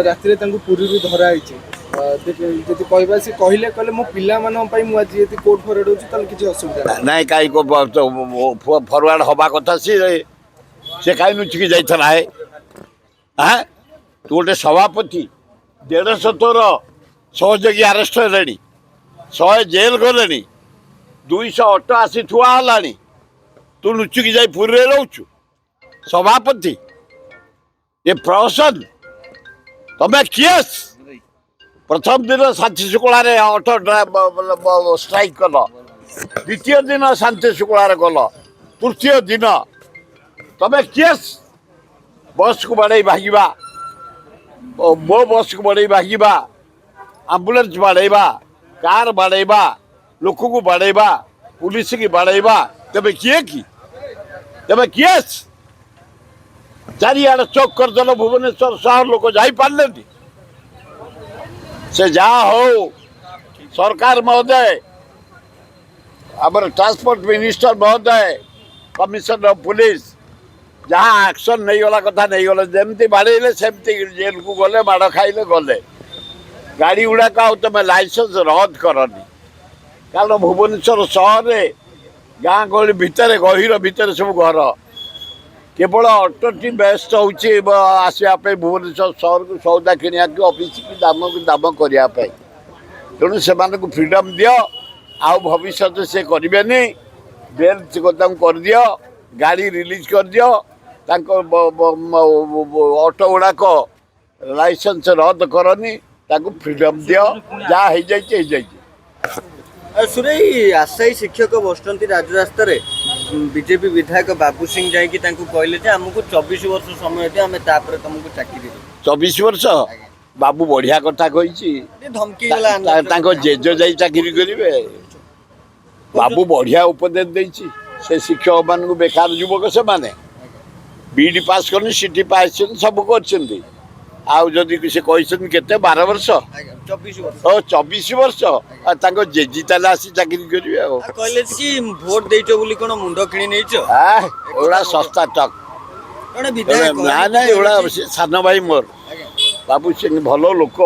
ରାତିରେ ତାଙ୍କୁ ପୁରୀରୁ ଧରା ହେଇଛି। ଯଦି କହିବା, ସେ କହିଲେ କହିଲେ ମୋ ପିଲାମାନଙ୍କ ପାଇଁ ମୁଁ ଆଜି ଯଦି କୋର୍ଟ ଫରୱାର୍ଡ ହେଉଛି, ତାହେଲେ କିଛି ଅସୁବିଧା ନାହିଁ। ନାଇଁ, କାହିଁ ଫରୱାର୍ଡ ହବା କଥା? ସିଏ ସେ କାହିଁ ଲୁଚିକି ଯାଇଥିଲା ହେ? ଆଁ, ତୁ ଗୋଟେ ସଭାପତି, 150 ତୋର ସହଯୋଗୀ ଆରେଷ୍ଟ ହେଲେଣି, 100 ଜେଲ୍ ଗଲେଣି, 200 ଅଟୋ ଆସି ଥୁଆ ହେଲାଣି, ତୁ ଲୁଚିକି ଯାଇ ପୁରୀରେ ରହୁଛୁ। ସଭାପତି, ଏ ପ୍ରହସନ। ତମେ କିଏ? ପ୍ରଥମ ଦିନ ଶାନ୍ତି ଶୃଙ୍ଖଳାରେ ଅଟୋ ଷ୍ଟ୍ରାଇକ୍ କଲ, ଦ୍ୱିତୀୟ ଦିନ ଶାନ୍ତି ଶୃଙ୍ଖଳାରେ କଲ, ତୃତୀୟ ଦିନ ତମେ କିଏ? ବସ୍କୁ ବାଡ଼େଇ ଭାଙ୍ଗିବା, ମୋ ବସ୍କୁ ବାଡ଼େଇ ଭାଙ୍ଗିବା, ଆମ୍ବୁଲାନ୍ସ ବାଡ଼େଇବା, କାର୍ ବାଡ଼େଇବା, ଲୋକକୁ ବାଡ଼େଇବା, ପୁଲିସକି ବାଡ଼େଇବା, ତେବେ କିଏ କି? ତେବେ କିଏ? ଚାରିଆଡ଼େ ଚୋକ୍ କରିଦେଲ ଭୁବନେଶ୍ୱର ସହର, ଲୋକ ଯାଇପାରିଲେନି। ସେ ଯାହା ହଉ, ସରକାର ମହୋଦୟ, ଆମର ଟ୍ରାନ୍ସପୋର୍ଟ ମିନିଷ୍ଟର ମହୋଦୟ, କମିଶନର ପୁଲିସ ଯାହା ଆକ୍ସନ୍ ନେଇଗଲା କଥା ନେଇଗଲେ। ଯେମିତି ବାଡ଼େଇଲେ ସେମିତି ଜେଲକୁ ଗଲେ, ମାଡ଼ ଖାଇଲେ, ଗଲେ। ଗାଡ଼ି ଗୁଡ଼ାକ ଆଉ ତମେ ଲାଇସେନ୍ସ ରଦ୍ଦ କରନି, କାରଣ ଭୁବନେଶ୍ୱର ସହରରେ ଗାଁ ଗହଳି ଭିତରେ, ଗହୀର ଭିତରେ ସବୁ ଘର। କେବଳ ଅଟୋଟି ବ୍ୟସ୍ତ ହେଉଛି ଆସିବା ପାଇଁ ଭୁବନେଶ୍ୱର ସହରକୁ, ସଉଦା କିଣିବାକୁ, ଅଫିସକି ଦାମ କରିବା ପାଇଁ। ତେଣୁ ସେମାନଙ୍କୁ ଫ୍ରିଡ଼ମ୍ ଦିଅ। ଆଉ ଭବିଷ୍ୟତ ସେ କରିବେନି। ବେଲ୍ ତାଙ୍କୁ କରିଦିଅ, ଗାଡ଼ି ରିଲିଜ୍ କରିଦିଅ, ତାଙ୍କ ଅଟୋ ଗୁଡ଼ାକ ଲାଇସେନ୍ସ ରଦ୍ଦ କରନି, ତାଙ୍କୁ ଫ୍ରିଡ଼ମ୍ ଦିଅ। ଯାହା ହେଇଯାଇଛି ହେଇଯାଇଛି। ସୁରେଇ, ଆଶାୟୀ ଶିକ୍ଷକ ବସୁଛନ୍ତି ରାଜରାସ୍ତାରେ। ବିଜେପି ବିଧାୟକ ବାବୁ ସିଂ ଯାଇକି ତାଙ୍କୁ କହିଲେ ଯେ ଆମକୁ 24 ବର୍ଷ ସମୟ ଦିଅ, ଆମେ ତାପରେ ତମକୁ ଚାକିରି ଦେବୁ। 24 ବର୍ଷ? ବାବୁ ବଢ଼ିଆ କଥା କହିଛି। ଟିକେ ଧମକି ଗଲା। ତାଙ୍କ ଜେଜ ଯାଇ ଚାକିରି କରିବେ। ବାବୁ ବଢ଼ିଆ ଉପଦେଶ ଦେଇଛି ସେ ଶିକ୍ଷକମାନଙ୍କୁ। ବେକାର ଯୁବକ ସେମାନେ, ବିଇଡି ପାସ୍ କରିଛନ୍ତି, ସିଟି ପାସ୍ କରିଛନ୍ତି, ସବୁ କରିଛନ୍ତି। ଆଉ ଯଦି ସେ କହିଛନ୍ତି କେତେ, 12 ବର୍ଷ? ଆଜ୍ଞା, 24 ବର୍ଷ। ଓ, 24 ବର୍ଷ। ଆଉ ତାଙ୍କ ଜେଜି ତାହେଲେ ଆସି ଚାକିରି କରିବେ ଆଉ। ଆଉ କହିଲେ କି ଭୋଟ ଦେଇଛ ବୋଲି କଣ ମୁଣ୍ଡ କିଣି ନେଇଛ? ଏଗୁଡ଼ା ଶସ୍ତା ଟକ୍। ଜଣେ ବିଧାୟକ। ନା ନା, ଏଗୁଡ଼ା ସେ ସାନ ଭାଇ ମୋର। ବାବୁ ସିଂ ଭଲ ଲୋକ,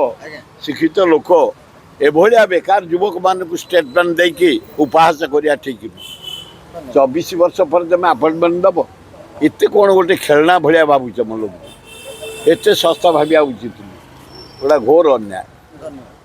ଶିକ୍ଷିତ ଲୋକ। ଏଭଳିଆ ବେକାର ଯୁବକମାନଙ୍କୁ ଷ୍ଟେଟମେଣ୍ଟ ଦେଇକି ଉପହାସ କରିବା ଠିକ୍ ନୁହେଁ। 24 ବର୍ଷ ପରେ ତମେ ଆପଏଣ୍ଟମେଣ୍ଟ ଦେବ, ଏତେ କ'ଣ ଗୋଟେ ଖେଳଣା ଭଳିଆ ଭାବୁଛ ମୋ ଲୋକକୁ? ଏତେ ଶସ୍ତା ଭାବିବା ଉଚିତ ନୁହେଁ। ଗୋଟା ଘୋର ଅନ୍ୟାୟ। ଧନ୍ୟବାଦ।